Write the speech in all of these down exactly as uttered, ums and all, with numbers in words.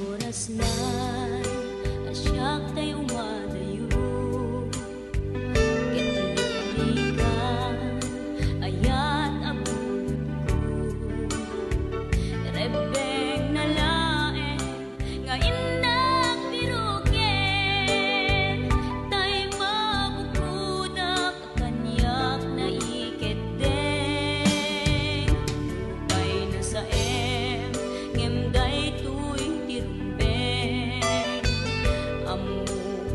Oras na a siak tay umadayo, ket liklikan, ayat a bukodko. Rebbengna laeng nga innak biroken, tay mabukodak kaniak naikeddeng. Nupay nasaem, ngem daytoy ti rumbeng. Ammok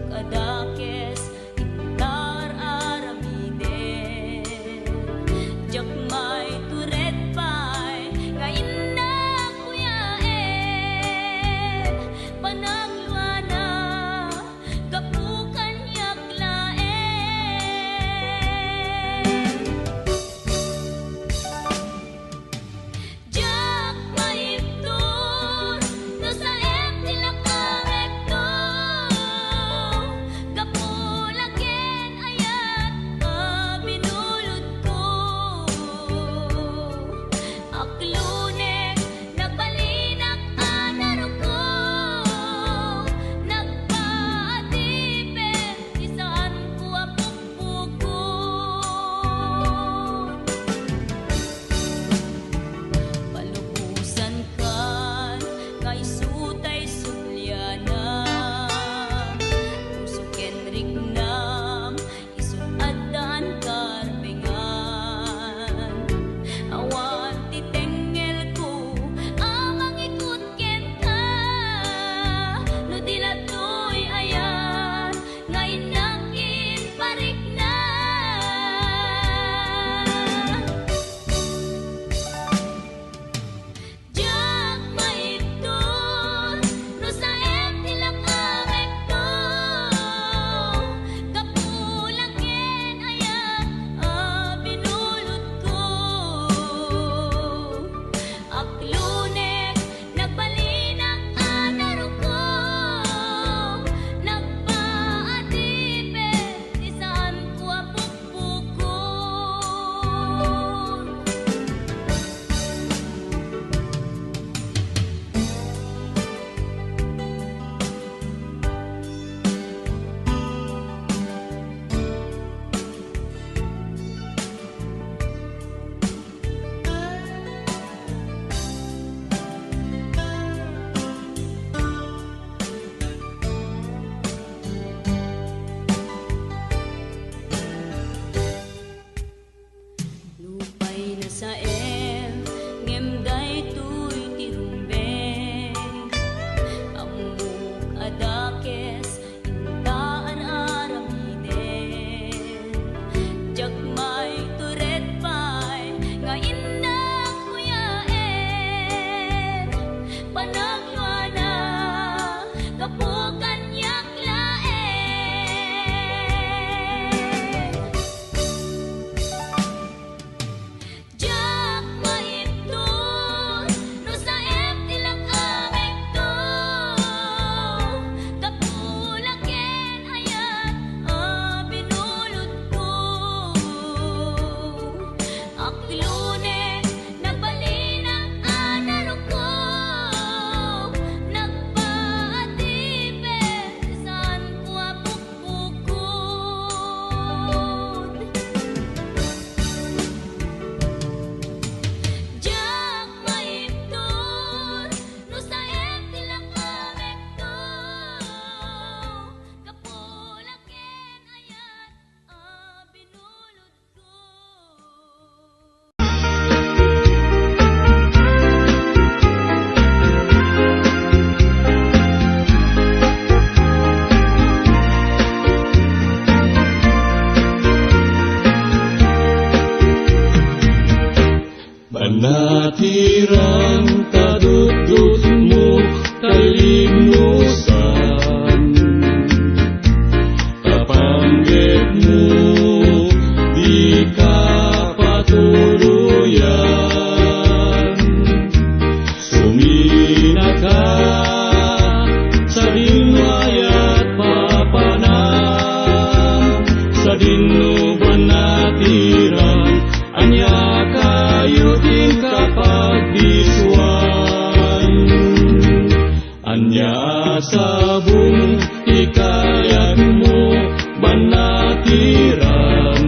Sabong ti kayatmo, banatiran.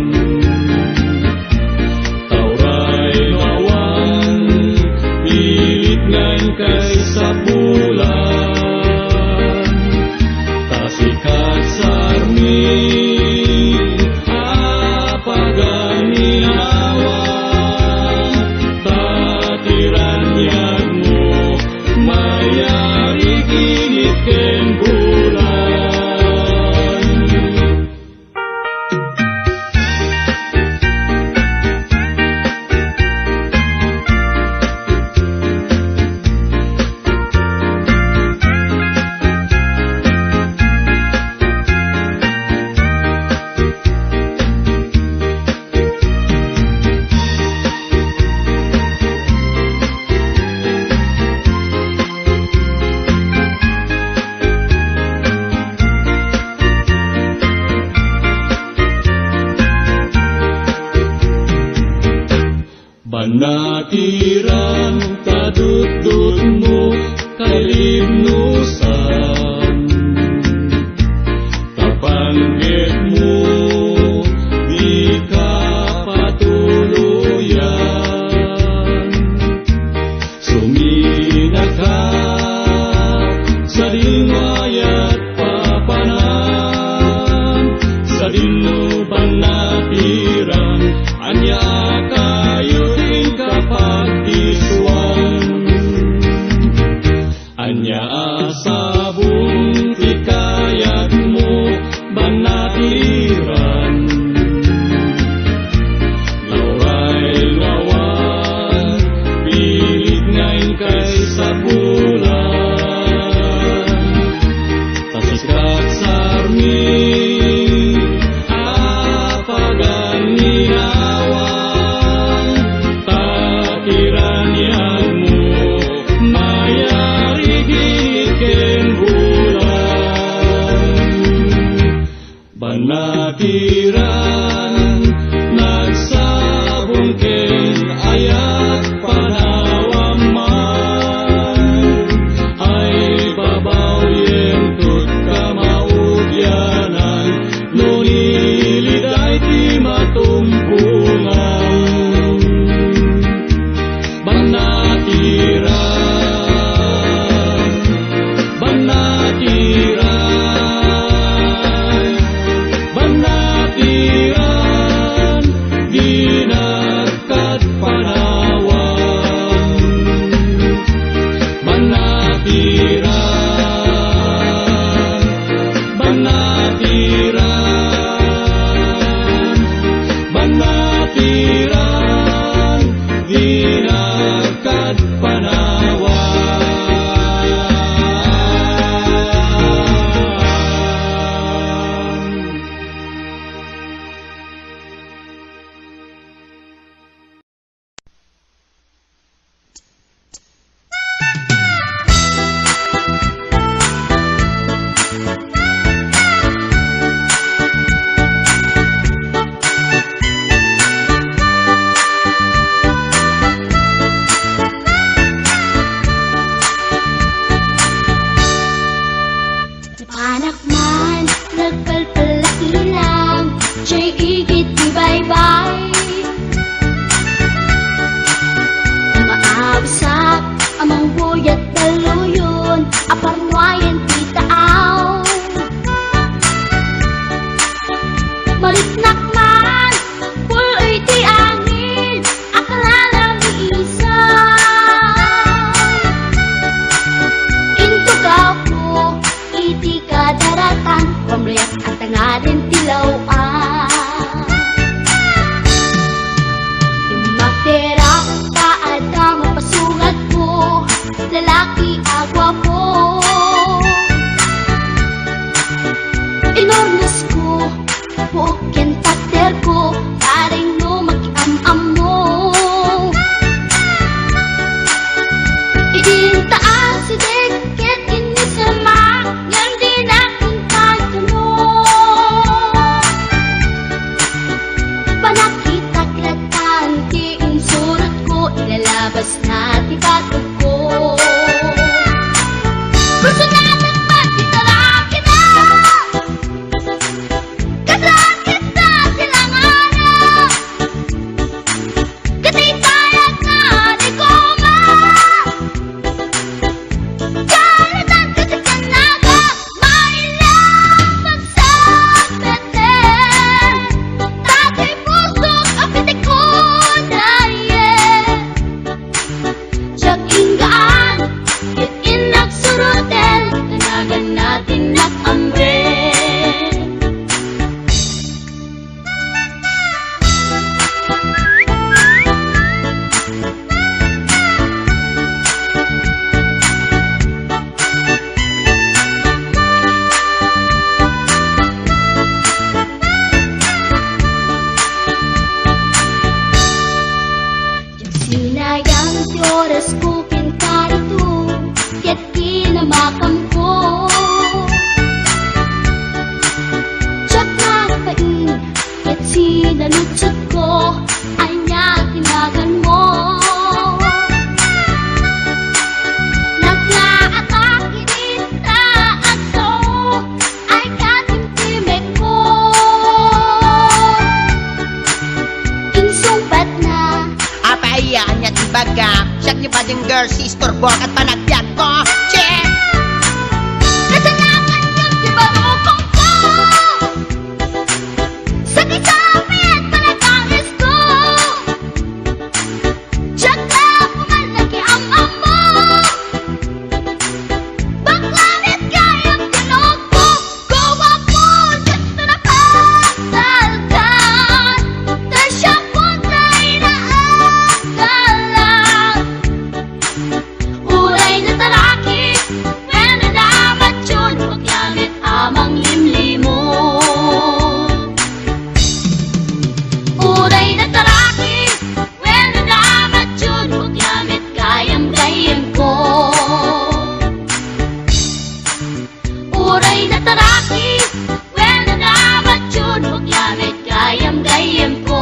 Ta uray no awan, pilit nga inkay sapulan. Ta sika ti sarmi a paganinawa, ta ti raniagmo, mayari kinit ken bulan. Banatiran ta dutdutmo, kailibnosan. Ta panggepmo, dika patuloyan. Suminaka, sadin no ayat papanan, sadin no banatiran, ania kayo ti kapagdiswan? Ania a sabong ti kayatmo, banatiran? Nauray no awan, pilit nga inkay sapulan. Ta sika ti sarmi a paganinawa, ta ti raniagmo, mayari kinit ken bulan. Banatiran, nagsabong ken ayat panawanman. Ay babaoyen ket kamaudianan, no niliday ti matumpongan. Banatiran, banatiran, banatiran, dinak ket panawan. Banatiran, banatiran, banatiran, dinak ket panawan. Napanak man, nagpalpalak lang, jay igid ti baybay. Umaawisak, amang buyat daluyon, aparnuayen ti taaw. Mariknak man, pul-oy ti angin, a kararamiisan. Intugaw ko iti kadaratan, pamriak a tangaden ti law-an. Magterak ta adda mapasungatko, lalaki a guapo. Inurnosko, buok ken takderko, bareng no makiam-ammo. Idinta a sideg ket innisemak, ngem dinak intantuno. Panakitak latan ti insurotko, ilalabas na ti bategko. Ket Singer, sister, boy, at panagbiag ko. Check! Kasalanan yun, di ba, rokong ko? Sa kisapit, panagangis ko. Diyak la, pumalagi ang amo. Bakla met gayam tinukbo. Guwapo, diak to napasalkan. Ta siak pay ti inaagalan. Uray natarakis, wenno namatyon, bakla met a manglimlimon. Uray natarakis, wenno namatyon, bakla met gayam gayyemko. Uray natarakis, wenno namatyon, bakla met gayam gayyemko.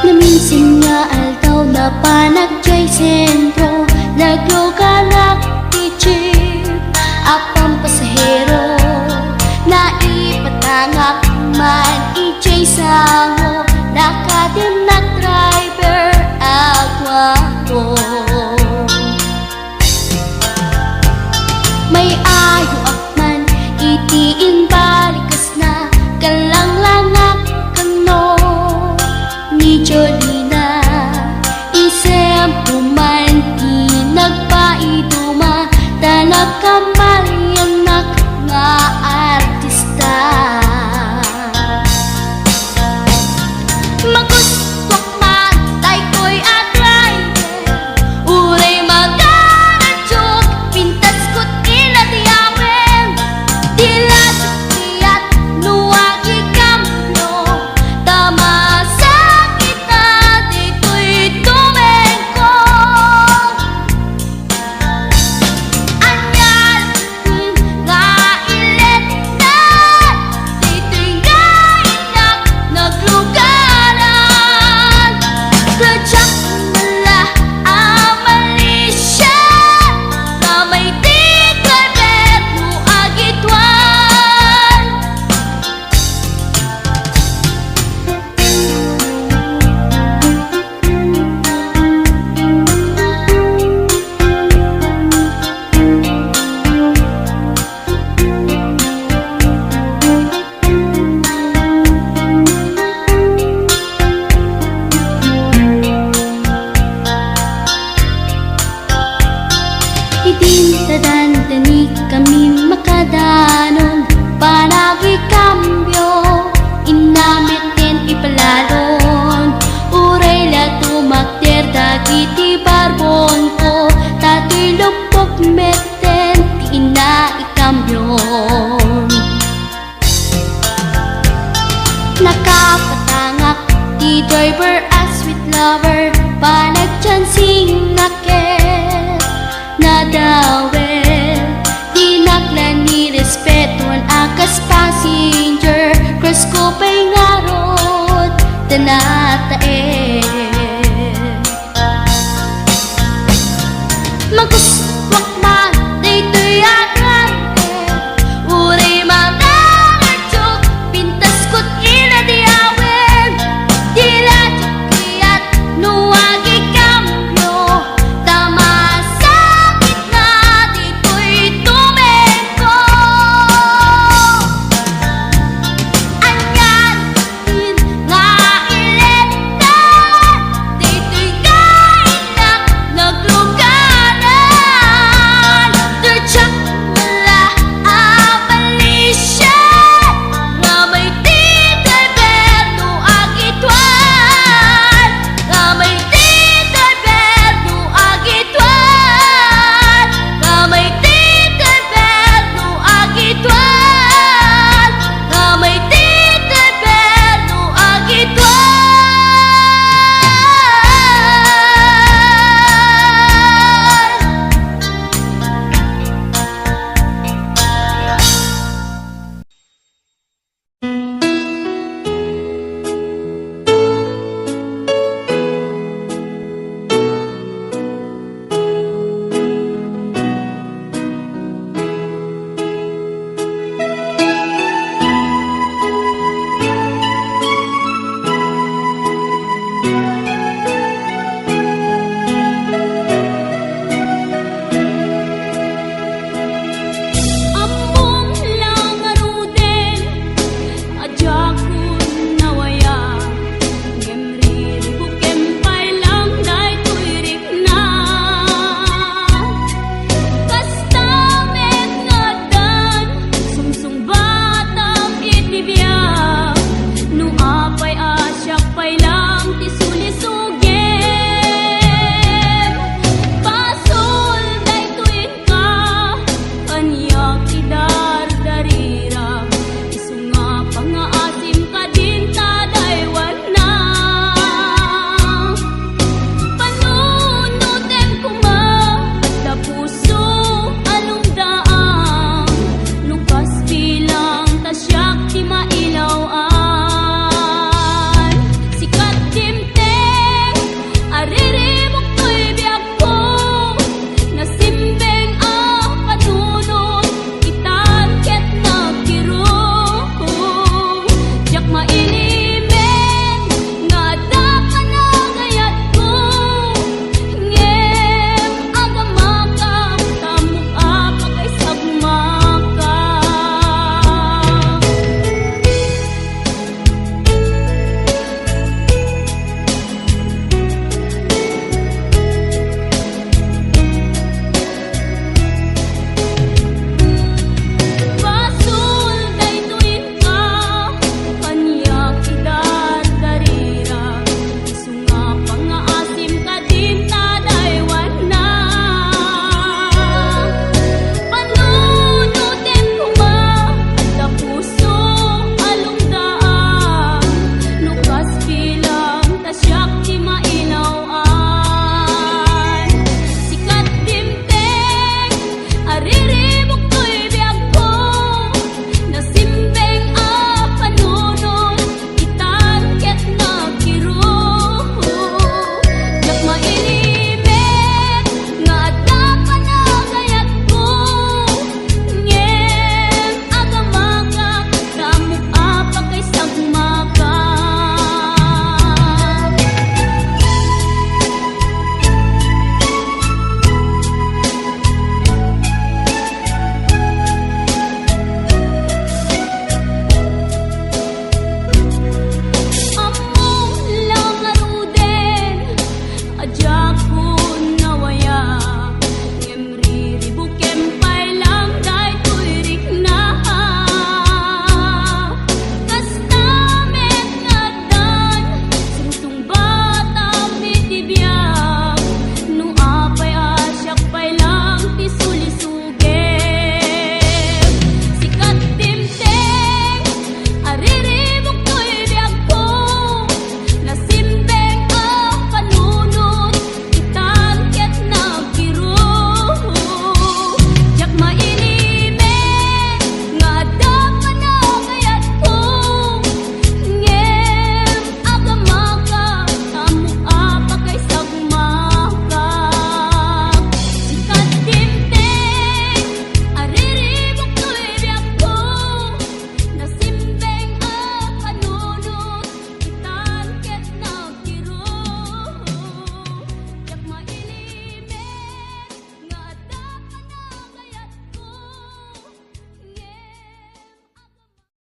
Naminsan nga aldaw, napanak jay sentro, nagluganak ti jeep a pampasahero. Naipatangak man idiay sango, nakadimnak driver a guapo. May ayoak man iti imbalikasna, kallanglangak kano ni Jolina. Isempo man ti nagpaiduma, ta nakamaliannak nga artista. Magustuak man daytoy a driver, uray magaradio, pintasko ti nadiamen. Di la siak no agikambio, ta masakit a ditoy tumengko. Ania nga iletna, ditoy nga innak naglugaran. Kadiak man la a malisia, ta may ti driver no agituan. Idin ta dandani kami makadanon, panagikambio, inna metten ipalalon. Uray la tumakder dagiti barbonko, ta toy luppok metten ti inna ikambion. Nakapatangak ti driver a sweet lover, panagchancingna ket nadawel. Dinak la ni respetuan a kas passenger, crush ko pay ngarud ta nataen.